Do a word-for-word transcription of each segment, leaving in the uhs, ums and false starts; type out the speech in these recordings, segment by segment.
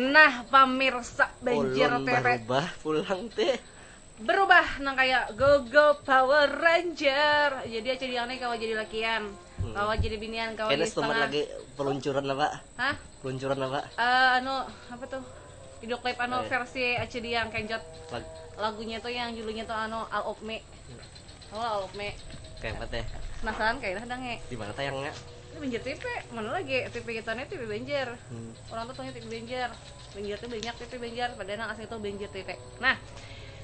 Nah, pamirsa Banjir Ulun T P. Berubah pulang teh. Berubah nang kaya Gogo Power Ranger. Jadi Aca Diang nih kawa jadi lakian. Hmm. Kawa jadi binian, kawa Kena jadi setengah. Lagi peluncuran apa? Hah? Peluncuran apa? Uh, anu, apa tuh? Video klip anu eh. Versi Aca Diang Kenjot. Lag- Lagunya tuh yang judulnya tuh anu All of Me. Oh, All of Me. Kayak apa teh? Penasaran kayak dah nge. Di mana tayangnya? Ini Banjir T V, mana lagi? T V kita nih T V Banjir. Hmm. Orang tuh tanya T V Banjir. Banjir tuh banyak T V Banjir, padahal yang asli tuh Banjir T V. Nah,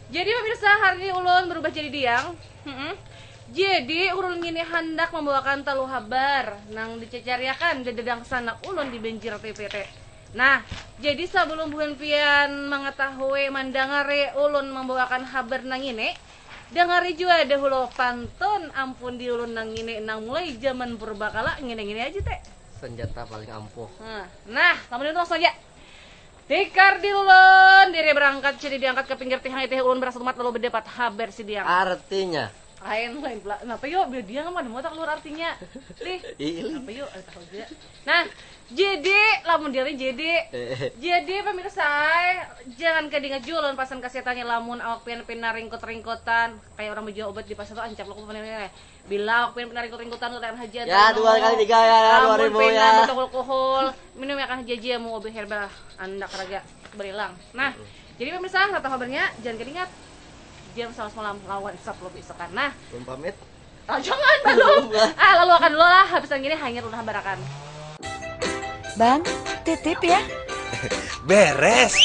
jadi pemirsa hari ini ulun berubah jadi Diang. Hmm. Jadi ulun ini hendak membawakan talu habar nang dicecariakan di dedang sanak ulun di Banjir T V teh. Nah, jadi sebelum buhan pian mengetahui mandangari ulun membawakan habar nang ini, dangari jua dahulu pantun ampun di ulun nang ngini nang mulai zaman purba kala ngini-ngini aja teh. Senjata paling ampuh. Nah, nah, lamun itu langsung aja. Tikar di ulun, diri berangkat jadi diangkat ke pinggir tihang itih ulun berasa tumat lalu berdapat habar si diang. Artinya. Lain, lain pula. Kenapa yo? Biar dia nggak mau tak keluar artinya. Lih. Iya. Apa yo? Eh, tahu juga. Nah, jadi lamun dia jadi. Eh. Jadi pemirsa, jangan kedingat juga lawan pasan kasetannya lamun awak pian pina ringkut-ringkutan kayak orang menjual obat di pasar tuh ancap lo kupanen. Bila awak pian pina ringkut-ringkutan tuh haja. Ya, dua kali tiga ya, ya, dua ribu ya. Alkohol, minum ya kan haja aja mau obat herbal anak raga berilang. Nah, jadi pemirsa, satu kabarnya jangan kedingat jam sebelas malam lawan Sabtu besok kan. Nah, belum pamit. Oh, jangan belum. Ah, lalu akan dulu lah habis gini hanyar udah barakan. Bang, titip ya. Beres.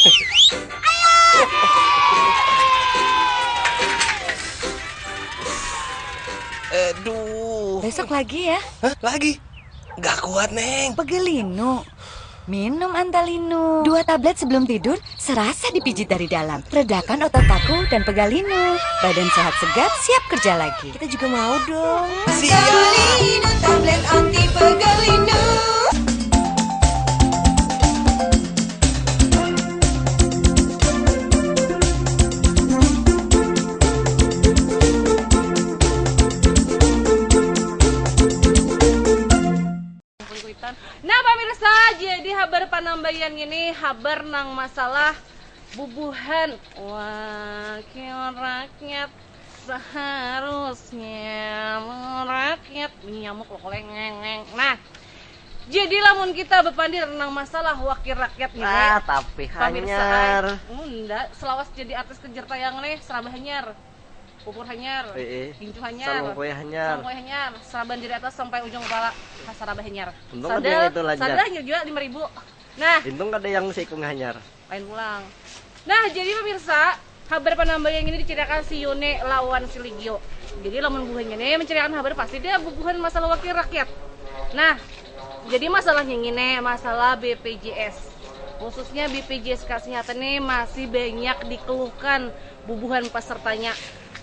Aduh. Besok lagi ya. Hah? Lagi? Gak kuat, Neng. Pegelinu. Minum Antalinu. Dua tablet sebelum tidur, serasa dipijit dari dalam. Redakan otot kaku dan pegalinu. Badan sehat segar, siap kerja lagi. Kita juga mau dong. Siap. Pegalinu tablet anti pegalinu. Nah pemirsa, jadi habar panambaian ini habar nang masalah bubuhan wakil rakyat seharusnya merakyat nyamuk lo koleng ngeng. Nah, jadi lamun kita bepandir nang masalah wakil rakyat ini, ah, tapi hanyar. Unda selawas jadi artis kejar tayang nih serabah hanyar. Pupur hanyar, eh, eh. Gincu hanyar, salungkui hanyar, salungkui hanyar, seraban dari atas sampai ujung kepala, sarabah hanyar. Untung ada yang itu lancar. Sadar hanyar juga lima ribu. Nah, untung ada yang seikung hanyar. Lain pulang. Nah, jadi pemirsa, habar panambaian ini diceritakan si Yune lawan si Ligio. Jadi lamun buhannya nih menceritakan habar pasti dia bubuhan masalah wakil rakyat. Nah, jadi masalahnya ini masalah B P J S. Khususnya B P J S Kesehatan ini masih banyak dikeluhkan bubuhan pesertanya.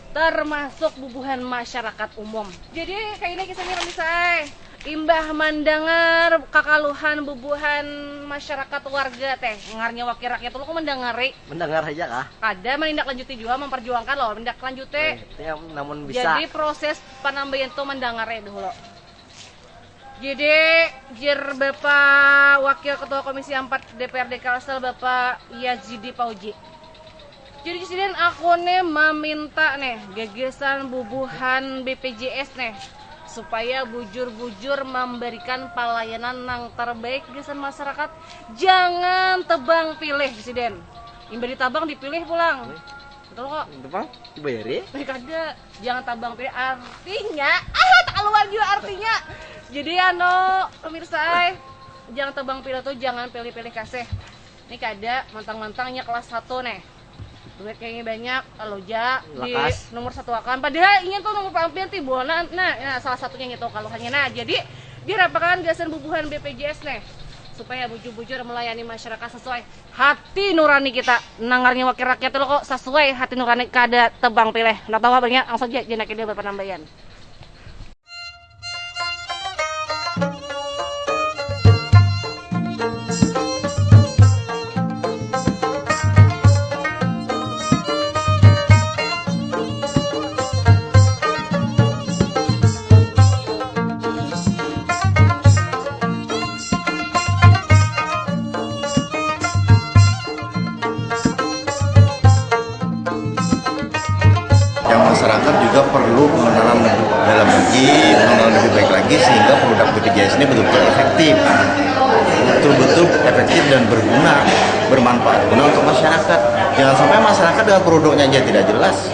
Termasuk bubuhan masyarakat umum. Jadi kayak ini kisahnya pemirsa ai. Imbah mandangar kakaluhan bubuhan masyarakat warga teh, ngarnya wakil rakyat tuh kok mandangari. Mendangar aja kah? Kada manindak lanjuti jua memperjuangkan loh, mendak lanjuti. Eh, ya, namun bisa. Jadi proses panambayan tuh mandangari dulu. Jadi jer Bapak Wakil Ketua Komisi empat D P R D Kalsel Bapak Yazidi Pauji. Jadi sidin aku nih maminta nih gagasan bubuhan B P J S nih supaya bujur-bujur memberikan pelayanan nang terbaik gasan masyarakat, jangan tebang pilih sidin. Imbah ditabang dipilih pulang. Betul kok. Tebang dibayari? Kada, jangan tabang pilih artinya ah tak keluar juga artinya. Jadi anu pemirsa ay, jangan tebang pilih tuh jangan pilih-pilih kasih. Ini kada mantang-mantangnya kelas satu nih. Duit kayaknya banyak, kalau ja di nomor satu akan. Padahal ini tuh nomor pampir timbul. Nah, nah, nah, salah satunya gitu kalau hanya nah. Jadi diharapkan gasan bubuhan B P J S nih supaya bujur-bujur melayani masyarakat sesuai hati nurani kita. Nangarnya wakil rakyat lo kok sesuai hati nurani kada tebang pilih. Nah tahu banyak langsung aja jenaki dia berpenambayan. Masyarakat juga perlu pengenalan lebih dalam lagi, pengenalan lebih baik lagi, sehingga produk B P J S ini betul-betul efektif, betul-betul efektif dan berguna, bermanfaat guna untuk masyarakat. Jangan sampai masyarakat dengan produknya aja tidak jelas,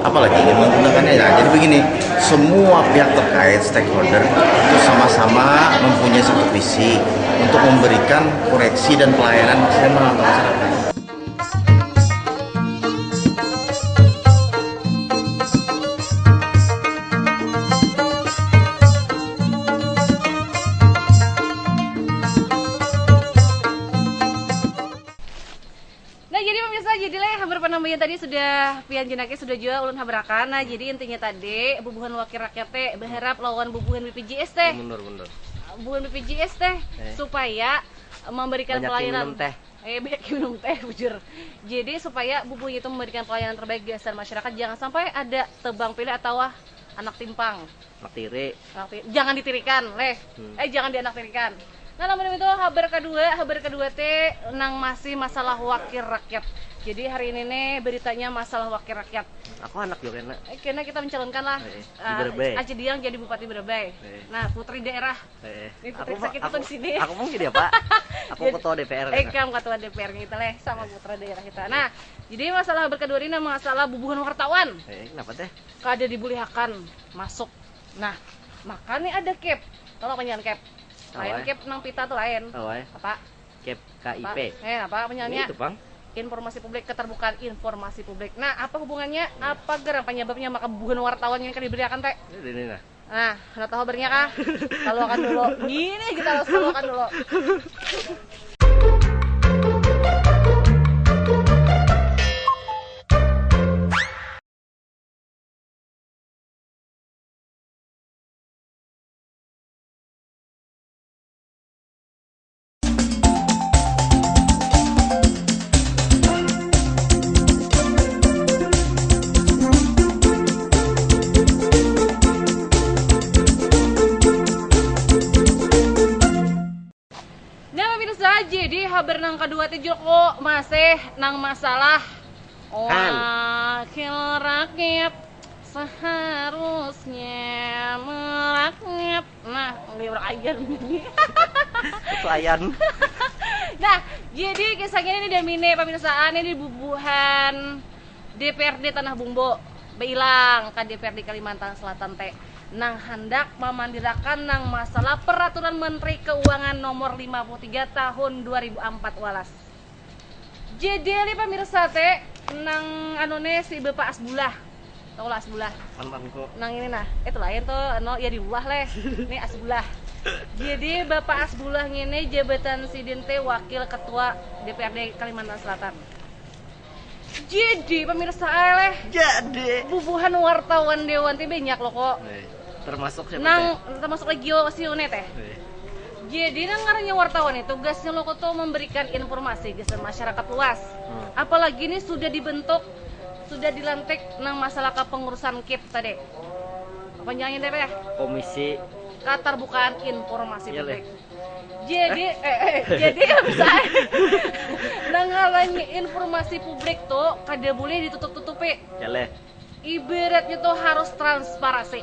apalagi ingin menggunakannya. Nah, jadi begini, semua pihak terkait, stakeholder, itu sama-sama mempunyai satu visi untuk memberikan koreksi dan pelayanan maksimal untuk masyarakat. Nah, jadi pemirsa, jadi leh habar panambayan tadi sudah pian jenaki sudah jua ulun habarakan. Nah, jadi intinya tadi bubuhan wakil rakyat teh berharap lawan bubuhan B P J S teh. Mundur, mundur. Bubuhan B P J S teh Eh. Supaya memberikan Banyak pelayanan. Minum teh. Eh, banyak minum teh, bujur. Jadi supaya bubuhan itu memberikan pelayanan terbaik gasan masyarakat, jangan sampai ada tebang pilih atau anak timpang. Anak tiri. Anak ti- jangan ditirikan, leh. Hmm. Eh, jangan dianaktirikan. Nah, lamun itu habar kedua, habar kedua teh nang masih masalah wakil rakyat. Jadi hari ini nih beritanya masalah wakil rakyat. Aku anak juga kena. Eh, karena kita mencalonkan lah. Eh, di Ah, Brebes. Aci Diang jadi bupati Brebes. Eh. Nah, putri daerah. Eh, Ini aku periksa kita aku, di sini. aku mau jadi apa? Aku Jadi- ketua D P R. Eh, Kena. Kamu ketua D P R kita leh, sama putra daerah kita. Nah, jadi masalah habar kedua ini nah masalah bubuhan wartawan. Eh, kenapa teh? Kada dibulihakan masuk. Nah, makanya ada cap. Tahu apa nyaran cap? Lain Apa? Cap nang pita tuh lain. Apa? Apa? Cap Apa? K I P. Eh, apa apa nyarannya? Itu, Pang. Informasi publik, keterbukaan informasi publik. Nah, apa hubungannya? Apa garang penyebabnya maka bubuhan wartawan ini kada diberiakan teh? Ini, ini nah. Nah, hendak tahu habarnya kah? Taluakan dulu. Ini kita harus taluakan dulu. Nah, pemirsa, jadi habar nang kedua teh jua kok masih nang masalah wakil rakyat seharusnya merakyat. Nah, nggak orang ayan ini. Pelayan. Nah, jadi kisahnya ini damine pamirsaan ini bubuhan D P R D Tanah Bumbo bailang ka D P R D Kalimantan Selatan teh nang handak mamandirakan nang masalah peraturan Menteri Keuangan nomor lima puluh tiga tahun dua ribu empat walas. Jadi ali pamirsa teh nang anu ne si Bapak Asbullah. Tahu lah Asbullah. Mantanku. Nang ini nah, itu lain tuh anu ya di bawah leh. Ini Asbullah. Jadi Bapak Asbullah ngini jabatan sidin teh wakil ketua D P R D Kalimantan Selatan. Jadi pemirsa leh, Jadi. Bubuhan wartawan dewan teh banyak loh kok. Eh, termasuk siapa Nang teh? Termasuk Legio Siune teh. Eh, Jadi nang ngarannya wartawan itu tugasnya lo tuh memberikan informasi ke masyarakat luas. Hmm. Apalagi ini sudah dibentuk, sudah dilantik nang masalah kepengurusan kip tadi. Apa panjangnya teh ya? Komisi. Keterbukaan informasi Iya, publik. Leh. Jadi, eh, eh, jadi ya bisa. Nang ngarannya informasi publik tuh kada boleh ditutup-tutupi. Ya leh. Ibaratnya tuh harus transparasi.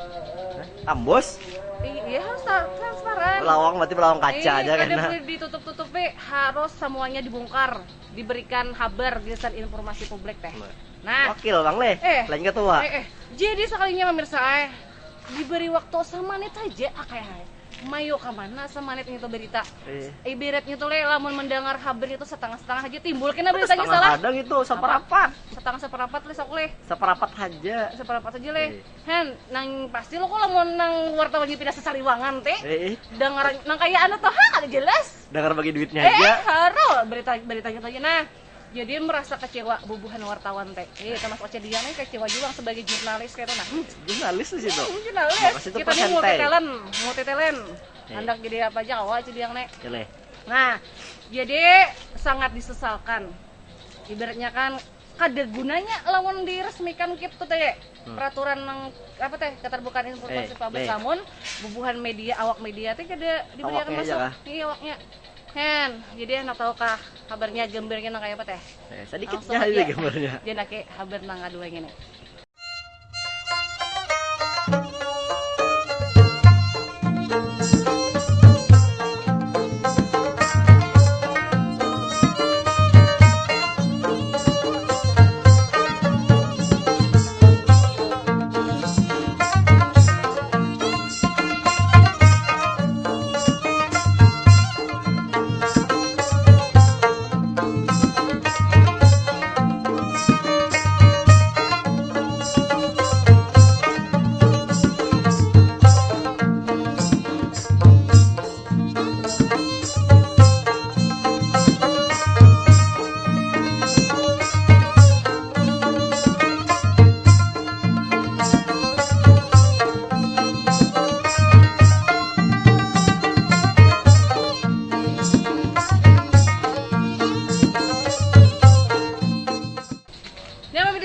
Ambos? Iya harus tra- transparan. Belawang berarti belawang kaca Iya, aja kada kena. Boleh ditutup-tutupi, harus semuanya dibongkar, diberikan habar gasan informasi publik teh. Nah. Nah, Wakil bang leh. Eh. Lain ketua. Eh, eh. Jadi sekalinya pemirsa eh diberi waktu semenit aja ah kayak hai. Mayo ke mana semenit itu berita. Eh. Ibaratnya tuh leh lamun mendengar habar itu setengah-setengah aja timbul kena beritanya Setengah salah. Kadang itu seperapat. Setengah seperapat leh sok leh. Seperapat aja. Seperapat aja leh. Eh. Hen, nang pasti lo kok lamun nang wartawan pindah sesariwangan teh. Eh. Dengar nang kayak anu tuh ha kada jelas. Dengar bagi duitnya Eh, aja. Haro berita beritanya tadi nah. Jadi merasa kecewa bubuhan wartawan teh. Eh, termasuk Aca Diang nih kecewa juga sebagai jurnalis kayak itu nah. Jurnalis di situ. Hmm, jurnalis. Bakas itu Kita nih persen multi teh. talent, multi talent. Eh. Hendak jadi apa aja kawa Aca Diang nih. Ya leh. Nah, jadi sangat disesalkan. Ibaratnya kan kada gunanya lamun diresmikan kip tuh teh. Hmm. Peraturan nang apa teh keterbukaan informasi Eh, publik eh. Lamun bubuhan media awak media teh kada diberikan Awaknya aja masuk. Kah? Iya awaknya. Hen, jadi hendak tahu kah kabarnya gambarnya nang kayak apa teh? Eh, sedikit Langsung aja aja. Gambarnya. Jangan kayak habar nang kedua gini.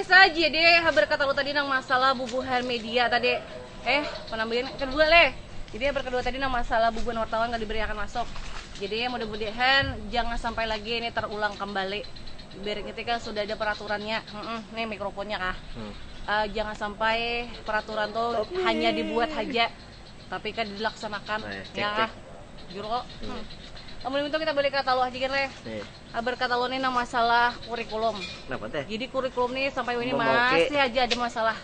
Saja deh, habar katalu tadi nang masalah bubuhan media tadi. Eh, penambahan kedua leh. Jadi habar kedua tadi nang masalah bubuhan wartawan nggak diberiakan masuk. Jadi mudah-mudahan jangan sampai lagi ini terulang kembali. Biar ketika sudah ada peraturannya, mm nih mikrofonnya kah. Hmm. Eh, jangan sampai peraturan tuh hanya dibuat aja, tapi kan dilaksanakan. Nah, ya cek, kah? Cek. Juru kok. Hmm. Hmm. Amun itu kita balik ke talu aja kan leh. Nih. Habar katalu nih nang masalah kurikulum. Kenapa teh? Jadi kurikulum nih sampai ini masih aja ada masalah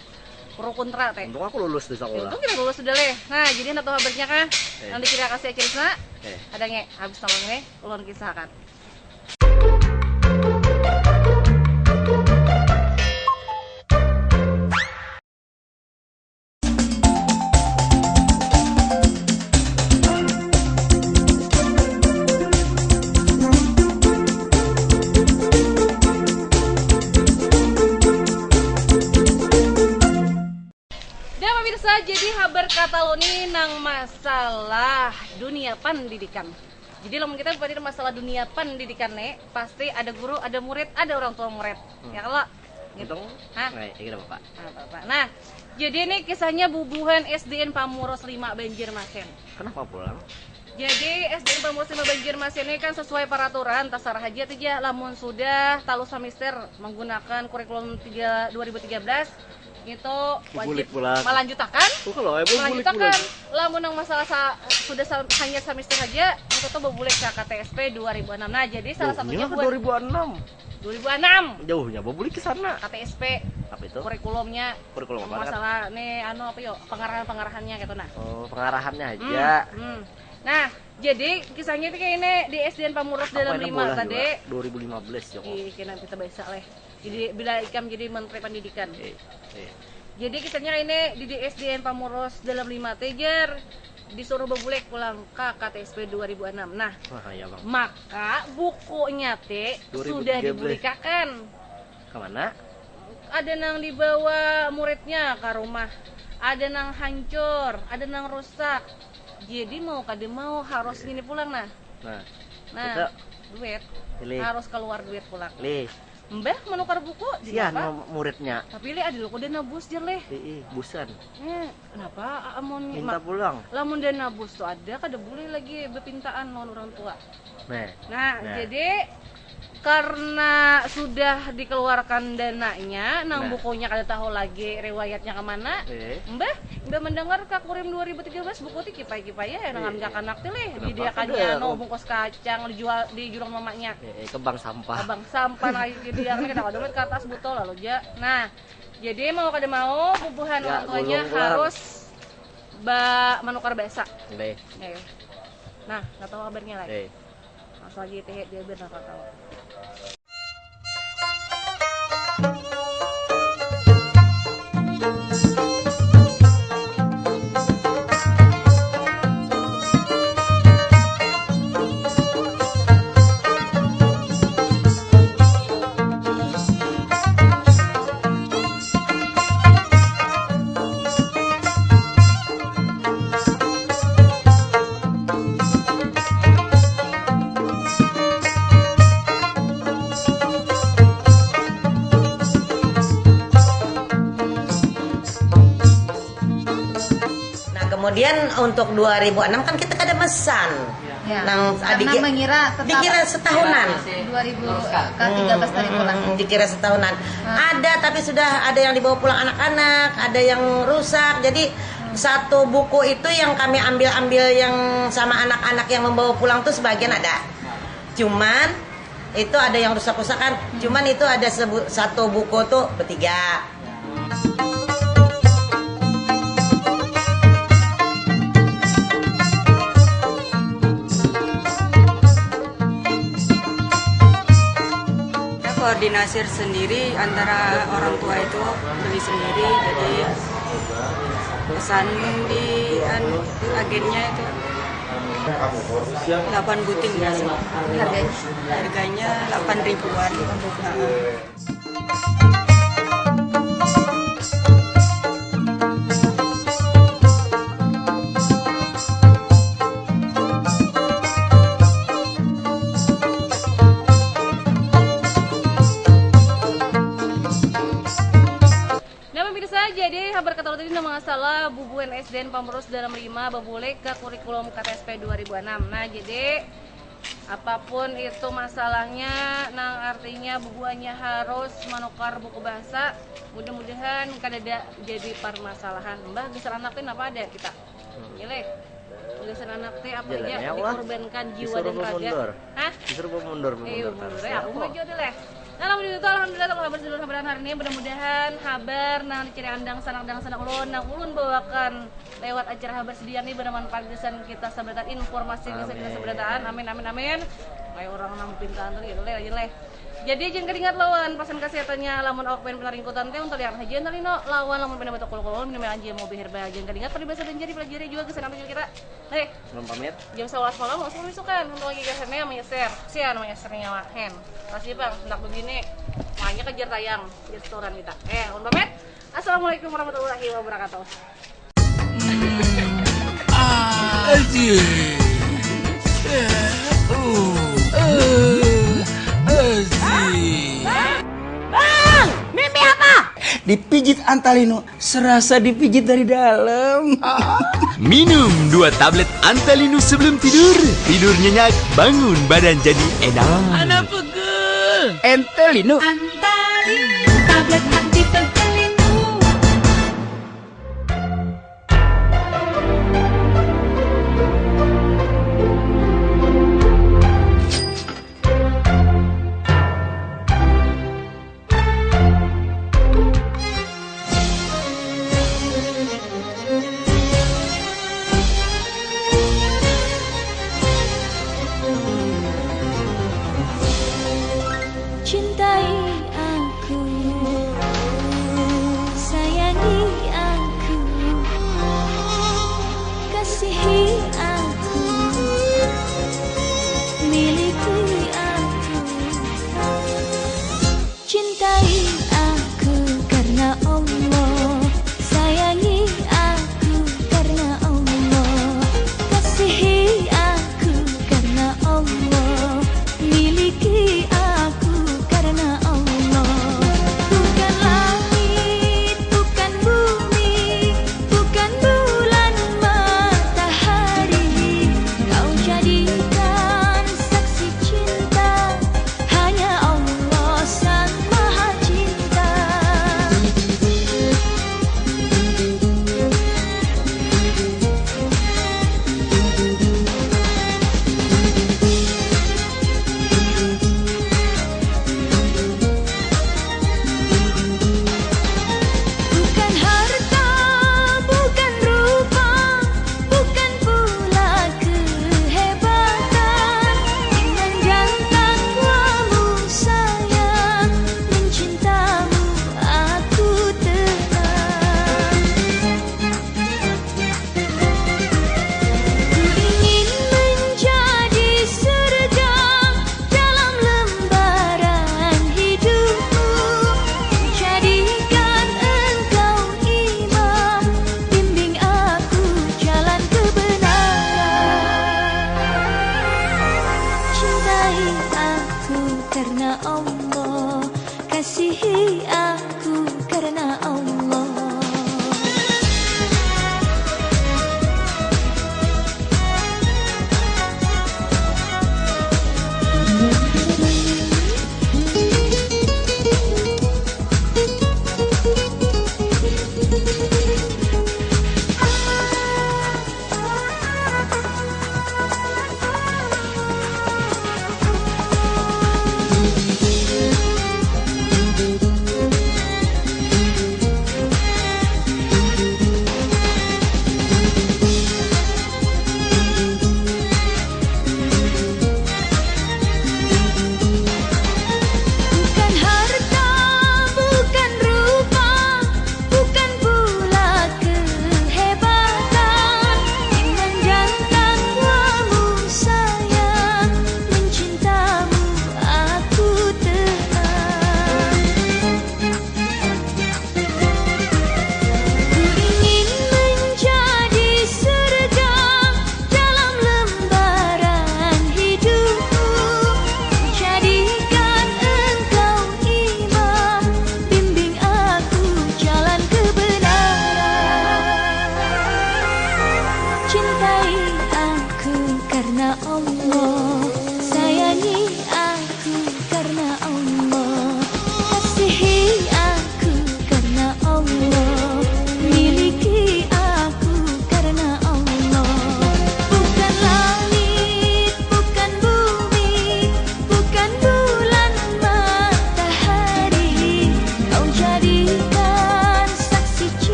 pro kontra teh. Untung aku lulus di sekolah. Untung kita lulus sudah leh. Nah, jadi natu habarnya kah? Eh. Nang dikira kasih aja sana. Eh. Ada nge habis nonton nih, ulun kisahkan. Dah pemirsa, jadi habar katalu nih nang masalah dunia pendidikan. Jadi lamun kita berpatir masalah dunia pendidikan nih, pasti ada guru, ada murid, ada orang tua murid. Hmm. Ya kalau gitu. Hah? Nah, ya, apa-apa. Nah, jadi ini kisahnya bubuhan S D N Pamurus lima Banjarmasin. Kenapa pulang? Jadi S D N Pamurus lima Banjarmasin ini kan sesuai peraturan, tasarah aja tuh ya, lamun sudah talu semester menggunakan kurikulum tiga, dua ribu tiga belas, itu wajib melanjutakan. Oh, kalau melanjutakan. Lamun yang masalah sa, sudah sa, hanya semester saja, itu tuh berbulik ke K T S P dua ribu enam. Nah, jadi salah satunya buat dua ribu enam. Dua ribu enam. Jauhnya berbulik ke sana. K T S P. Apa itu? Kurikulumnya. Kurikulum apa? Masalah nih anu apa yo? Pengarahan-pengarahannya gitu nah. Oh, pengarahannya aja. Hmm, hmm. Nah, jadi kisahnya itu kayak ini di S D N Pamurus Dalam Lima tadi. Dua ribu lima belas ya kok. Iya, kayak nanti kita baca leh. Jadi bila ikam jadi menteri pendidikan. Eh, eh. Jadi kisahnya ini di, di S D N Pamurus Dalam Lima tejer disuruh berbulik pulang ke K T S P dua ribu enam. Nah, wah, ya, Bang. Maka bukunya te sudah dibulikakan. Kemana? Ada nang dibawa muridnya ke rumah, ada nang hancur, ada nang rusak. Jadi mau kada mau harus ngini pulang nah. Nah, nah, duit. Harus keluar duit pulang. Lih. Mbah menukar buku di siapa? Muridnya. Tapi lih ada lo dana bus jer lih. Ih, busan. Eh, kenapa amun minta pulang? Lamun dana bus tuh ada kada boleh lagi berpintaan lawan orang tua. Nah, nah, jadi karena sudah dikeluarkan dananya, nang bukunya kada tahu lagi riwayatnya kemana. Eh. Mbah, mbah mendengar ka kurim dua ribu tiga belas buku ti kipai-kipai ya, nang ambil anak ti lih. Didiakannya anu bungkus kacang dijual di jurang mamanya. Eh, eh, ke bank sampah. Ke bank sampah lagi dia kan kada ada duit kertas botol lalu ja. Nah, jadi mau kada mau bubuhan orang tuanya harus ba menukar bahasa. Nah, nggak tahu kabarnya lagi. Langsung aja teh dia benar kata. Nah, kemudian untuk dua ribu enam kan kita kada mesan. Ya. Nang karena dikira setahunan. Dua ribu ke tiga belas tadi pulang. Hmm, dikira setahunan. Ada, tapi sudah ada yang dibawa pulang anak-anak, ada yang rusak. Jadi satu buku itu yang kami ambil-ambil yang sama anak-anak yang membawa pulang tuh sebagian ada. Cuman itu ada yang rusak-rusakan. Cuman itu ada sebu, satu buku tuh bertiga. Koordinasi sendiri antara orang tua itu beli sendiri, jadi pesan di anu, agennya itu delapan buting ya. Harganya? Harganya delapan ribuan. Kalau tadi nama salah, bubuhan S D N Pamurus Dalam Lima babulik ke kurikulum K T S P dua ribu enam. Nah, jadi apapun itu masalahnya, nang artinya bubuhannya harus menukar buku bahasa. Mudah-mudahan kadada jadi permasalahan. Mbah, gasan anak teh napa ada kita? Iya leh. Gasan anak teh apa aja dikorbankan jiwa dan raga. Hah? Disuruh mundur. Eh, mundur. Eh, aku maju deh leh. Nah, alhamdulillah, alhamdulillah, tentang habar sedulur habaran hari ini. Mudah-mudahan habar nang dicari andang sanak dang sanak ulun, nang ulun bawakan lewat acara habar sedia nih, bermanfaat gasan kita sabarataan, informasi gasan kita sabarataan. Amin, amin, amin. Kayak orang nang pintaan tuh gitu leh, aja leh. Jadi, jangan kadingat lawan pasan kesehatannya, lamun awak pengen penaringkutan teh, untuk lihat haja ntar lino, lawan lamun pengen batuk kulkul, minum aja mau beherba. Jangan kadingat, peribahasa banjari pelajari juga gasan anak cucu kita. Hei, Belum pamit. Jam sebelas malam langsung misukan. Untung lagi gasannya menyeser. Sian menyeser nyawa. Hen. Kasih bang, hendak begini. Makanya kejar tayang. Kejar setoran kita. Eh, ulun pamit. Assalamualaikum warahmatullahi wabarakatuh. Aji. Eh, uh, eh, aji. Bang, mimpi apa? Dipijit Antalino, serasa dipijit dari dalam. Minum dua tablet Antalinu sebelum tidur. Tidur nyenyak, bangun badan jadi enak. Anak pegel. Entelino. Antalin tablet anti pegel itu. Cintai aku, sayangi aku, kasihi aku, miliki aku. Cintai aku karena Allah, sayangi aku karena Allah, kasihi aku karena Allah, miliki aku karena Allah. Bukan langit, bukan bumi, bukan bulan matahari, kau jadikan saksi cinta. Hanya Allah Sang Maha Cinta. Bukan harta, bukan rupa, bukan pula kehebatan, dengan jantan kamu sayang, mencintamu aku tenang. Ku ingin menjadi surga dalam lembaran hidupmu, jadikan engkau imam, bimbing aku jalan kebenaran. Cintai aku karena Allah, kasihi aku karena Allah.